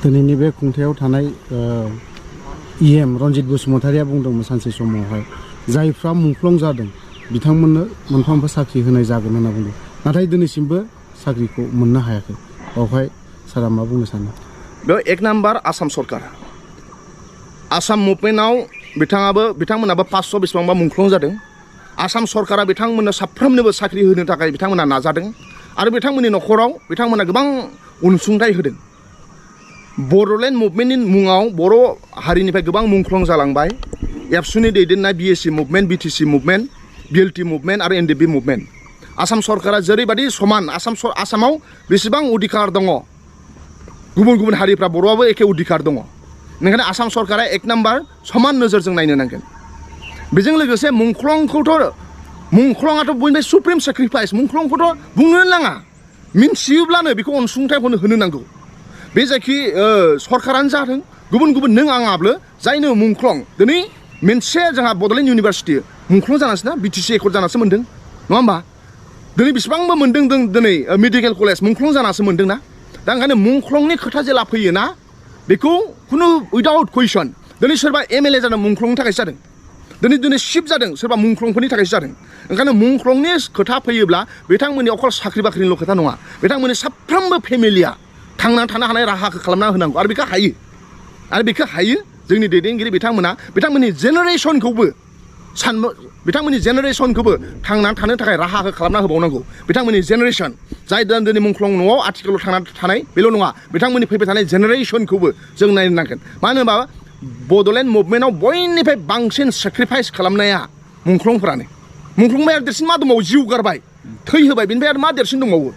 दिनैनि बे खुंथायाव थानाय इएम रनजित बसुमतारिया बुंदोंमोन सानसे समावहाय जायफ्रा मुंख्लं जादों बिथांमोननो मोनफा मोनफा साख्रि होनाय जागोन होनना बुंदों नाथाय दिनैसिमबो साख्रिखौ मोननो हायाखै बावहाय सारा मा बुंनो सानो बेयाव एक नाम्बार आसाम सरकार आसाम मुभमेन्टआव बिथांमोनाबो 500 बेसेबांबा मुंख्लं जादों आसाम सरकारा बिथांमोननो साफ्रोमनोबो साख्रि होनो थाखाय बिथांमोना नाजादों आरो बिथांमोननि न'खराव बिथांमोना गोबां अनसुंथाइ होदों बड'लेण्ड मुभमेन्टनि मुङाव बर' हारिनिफ्राय गोबां मुंख्लं जालांबाय एबसुनि दैदेननाय BAC movement BTC movement BLT movement आरो एनडिएफबि मुभमेन्ट आसाम सरकारा जेरैबायदि समान आसामाव बेसेबां अधिकार दङ गुबुन गुबुन हारिफ्रा बर'आबो एखे अधिकार दङ ओंखायनो आसाम सरकारा एक नाम्बार समान नोजोरजों नायनो नांगोन बेजों लोगोसे मुंख्लंआथ' बयनिफ्राय सुप्रिम सेक्रिफाइस मुंख्लंखौथ' बुंनो नाङा मिन्थियोब्लानो बेखौ अनसुंथाइखौनो होनो नांगौ बे जायखि सरकारानो जादों गुबुन गुबुन नों आङाब्लो जायनो मुंख्लं दिनै मोनसे जोंहा बड'लेण्ड इउनिभारसिटि मुंख्लं जानासो ना बिटिसि एकर्ड जानासो मोन्दों नङा होमबा दिनै बेसेबांबो मोन्दों दिनै मेडिकेल कलेज मुंख्लं जानासो मोन्दों ना दा ओंखायनो मुंख्लंनि खोथा जेला फैयोना बेखौ खुनु उइदाउट कुइसन दिनै सोरबा एमएलए जादों मुंख्लंनि थाखायसो जादों दिनै शिफ जादों सोरबा मुंख्लंफोरनि थाखायसो जादों ओंखायनो मुंख्लंनि खोथा फैयोब्ला बिथांमोननि अखल साख्रि बाख्रिनिल' खोथा नङा बिथांमोननि साफ्रोमबो फेमिलिया थांनानै थानो हानाय राहाखौ खालामना होनांगौ आरो बेखौ हायो जोंनि दैदेनगिरि बिथांमोननि जेनेरेसनखौबो बिथांमोननि जेनेरेसनखौबो थांनानै थानो थाखाय राहाखौ खालामना होबावनांगौ बिथांमोननि जेनेरेसन जाय दिनै मुंख्लं न'आव आथिखालाव थांनानै थानाय बेल' नङा बिथांमोननि फैबाय थानाय जेनेरेसनखौबो जों नायनो नांगोन मानो होनबा बड'लेण्ड मुभमेन्टआव बयनिफ्राय बांसिन सेक्रिफाइस खालामनाया मुंख्लंनिफ्राय देरसिन मा दंबावो जिउ गारबाय थै होबाय बेनिफ्राय आरो मा देरसिन दंबावो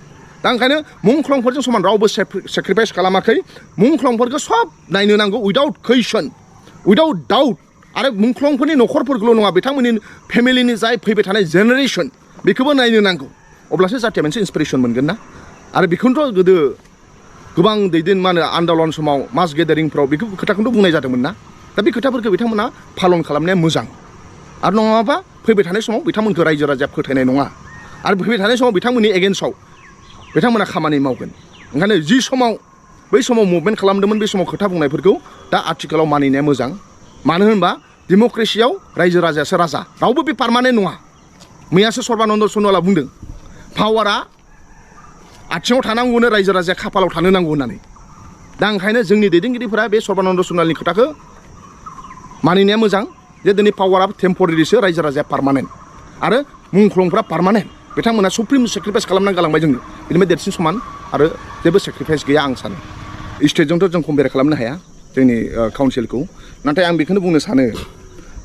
दा ओंखायनो मुंख्लंफोरजों समान रावबो सेक्रिफाइस खालामाखै मुंख्लंफोरखौ सब नायनो नांगौ उइदाउट कुइसन उइदाउट डाउट आरो मुंख्लंफोरनि न'खरफोरखौल' नङा बिथांमोननि फेमिलिनि जाय फैबाय थानाय जेनेरेसन बेखौबो नायनो नांगौ अब्लासो जाहाथे मोनसे इन्सपिरेसन मोनगोन ना आरो बेखौनोथ' गोदो गोबां मा होनो आन्दलन समाव मास गेदारिंफ्राव बेखौ खोथाखौथ' बुंनाय जादोंमोन ना दा बे खोथाफोरखौ बिथांमोना फालन खालामनाया मोजां आरो नङाबा फैबाय थानाय समाव बिथांमोनखौ रायजो राजाया फोथायनाय नङा आरो फैबाय थानाय समाव बिथांमोननि एगेन्स्टआव बिथांमोना खामानि मावगोन ओंखायनो बै समाव मुभमेन्ट खालामदोंमोन बे समाव खोथा बुंनायफोरखौ दा आथिखालाव मानिनाया मोजां मानो होनबा डेम'क्रेसियाव रायजो राजायासो राजा रावबो बे पार्मानेन्ट नङा मैयासो सर्बानन्द सन'वाला बुंदों पावारा आथिङाव थानांगौनो रायजो राजाया खाफालाव थानो नांगौ होननानै दा ओंखायनो जोंनि दैदेनगिरिफोरा बे सर्बानन्द सन'वालनि खोथाखौ मानिनाया मोजां जे दिनै पावारा टेम्परारिसो रायजो राजाया पार्मानेन्ट आरो मुंख्लंफ्रा पार्मानेन्ट बिथांमोना सुप्रिम सेक्रिफाइस खालामनानै गालांबाय जोंनो बेनिफ्राय देरसिन समान आरो जेबो सेक्रिफाइस गैया आं सानो स्टेटजोंथ' जों कम्पेयार खालामनो हाया जोंनि काउन्सिलखौ नाथाय आं बेखौनो बुंनो सानो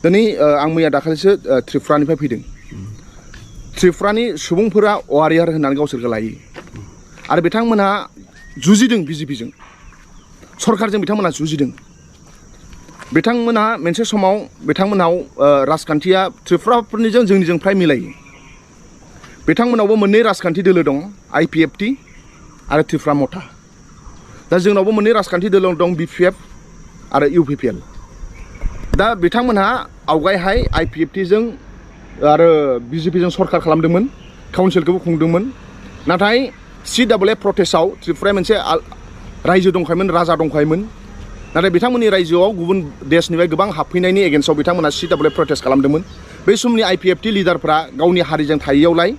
दिनै आं मैया दाखालिसो त्रिपुरानिफ्राय फैदों त्रिपुरानि सुबुंफोरा वारियार होननानै गावसोरखौ लायो आरो बिथांमोनहा जुजिदों बिजेपिजों सरकारजों बिथांमोना जुजिदों बिथांमोनहा मोनसे समाव बिथांमोनाव राजखान्थिया त्रिपुराफोरनिजों जोंनिजों फ्राय मिलायो बिथांमोनावबो मोननै राजखान्थि दोलो दं आइपिएफटि आरो त्रिपुरा मथा दा जोंनावबो मोननै राजखान्थि दोलो दं बिपिएफ आरो इउपिपिएल दा बिथांमोनहा आवगायहाय आइपिएफटिजों आरो बिजेपिजों सरकार खालामदोंमोन काउन्सिलखौबो खुंदोंमोन नाथाय CAA प्रटेस्टआव त्रिपुराया मोनसे रायजो दंखायोमोन राजा दंखायोमोन नाथाय बिथांमोननि रायजोआव गुबुन देशनिफ्राय गोबां हाबफैनायनि एगेन्स्टआव बिथांमोना CAA प्रटेस्ट खालामदोंमोन बै समनि आइपिएफटि लिडारफ्रा गावनि हारिजों थायैयावलाय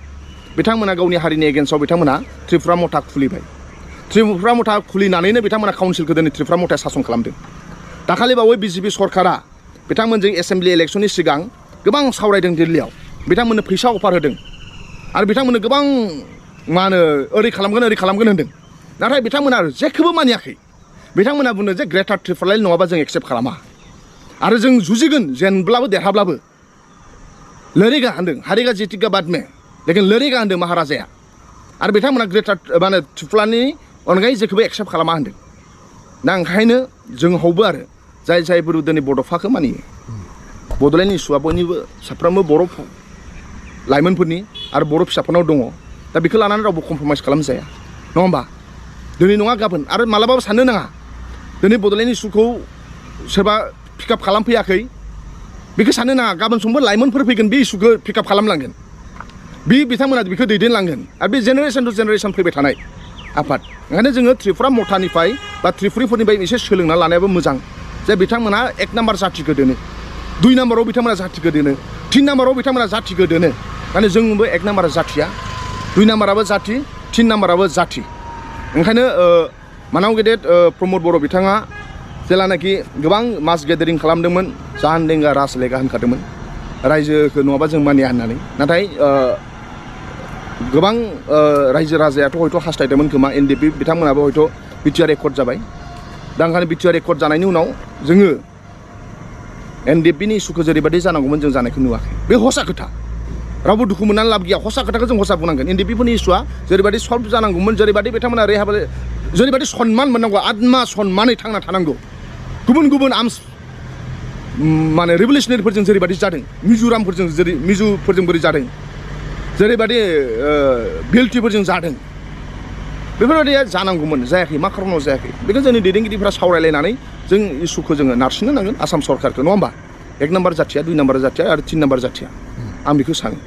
बिथांमोना गावनि हारिनि एगेन्स्टआव बिथांमोना त्रिपुरा मथा खुलिबाय त्रिपुरा मथा खुलिनानैनो बिथांमोना काउन्सिलखौ दिनै त्रिपुरा मथाया सासन खालामदों दाखालि बावै बिजेपि सरकारा बिथांमोनजों एसेम्ब्लि इलेक्सननि सिगां गोबां सावरायदों दिल्लीयाव बिथांमोननो फैसा अफार होदों आरो बिथांमोननो गोबां मा होनो ओरै खालामगोन होनदों नाथाय बिथांमोना जेखौबो मानियाखै बिथांमोना बुंदों जे ग्रेटार त्रिपुरालाय नङाबा जों एक्सेप्ट खालामा आरो जों जुजिगोन जेनब्लाबो देरहाब्लाबो लड़ेगा होनदों हारेगा जीतेगा बाद में लेकिन लड़ेगा होनदों महाराजाया आरो बिथांमोना ग्रेटार माने त्रिपुरानि अनगायै जेखौबो एक्सेप्ट खालामा होनदों दा ओंखायनो जों हौबो आरो जायफोर दिनै बड'फाखौ मानियो बड'लेण्ड इस्युआ बयनिबो साफ्रोमबो बर' लाइमोनफोरनि आरो बर' फिसाफोरनाव दङ दा बेखौ लानानै रावबो कमप्रमाइस खालामजाया नङा होमबा दिनै नङा गाबोन आरो मालाबाबो साननो नाङा दिनै बड'लेण्ड इस्युखौ सोरबा पिकआप खालामफैयाखै बेखौ साननो नाङा गाबोन समबो लाइमोनफोर फैगोन बे इस्युखौ पिकआप खालामलांगोन बिथांमोना बेखौ दैदेनलांगोन आरो बे जेनेरेसन टु जेनेरेसन फैबाय थानाय आफाद ओंखायनो जोङो त्रिपुरा मथानिफ्राय बा त्रिपुरिफोरनिफ्राय एसे सोलोंना लानायाबो मोजां जे बिथांमोना 1 नाम्बार जाथिखौ दोनो 2 नाम्बाराव बिथांमोना जाथिखौ दोनो 3 नाम्बाराव बिथांमोना जाथिखौ दोनो माने जोंबो 1 नाम्बार जाथिया 2 नाम्बाराबो जाथि 3 नाम्बाराबो जाथि ओंखायनो मानाव गेदेर प्रमद बर' बिथाङा जेलानाखि गोबां मास गेदारिं खालामदोंमोन जाहानदेंगा राजलेगा होनखादोंमोन रायजोखौ नङाबा जों मानिया होननानै नाथाय गोबां रायजो राजायाथ' हयथ' हास्थायदोंमोन खोमा ndfb बिथांमोनाबो हयथ' बिटिआर रेकर्ड जाबाय दा ओंखायनो बिटिआर रेकर्ड जानायनि उनाव जोङो ndfbनि इसुखौ जेरैबायदि जानांगौमोन जों जानायखौ नुवाखै बे हसा खोथा रावबो दुखु मोननानै लाब गैया हसा खोथाखौ जों हसा बुंनांगोन ndfbफोरनि इसुआ जेरैबायदि सल्भ जानांगौमोन जेरैबायदि बिथांमोना जेरैबायदि सन्मान मोननांगौ आत्मा सन्मानै थांना थानांगौ गुबुन गुबुन आर्मस माने रिभलिउसनारिफोरजों जेरैबायदि जादों मिजुफोरजों बोरै जादों जेरैबायदि बिएलटिफोरजों जादों बेफोरबायदिया जानांगौमोन जायाखै मा खारनाव जायाखै बेखौ जोंनि दैदेनगिरिफ्रा सावरायलायनानै जों इसुखौ जोङो नारसिननो नांगोन आसाम सरकारखौ नङा होमबा 1 नाम्बार जाथिया 2 नाम्बार जाथिया आरो 3 नाम्बार जाथिया आं बेखौ सानो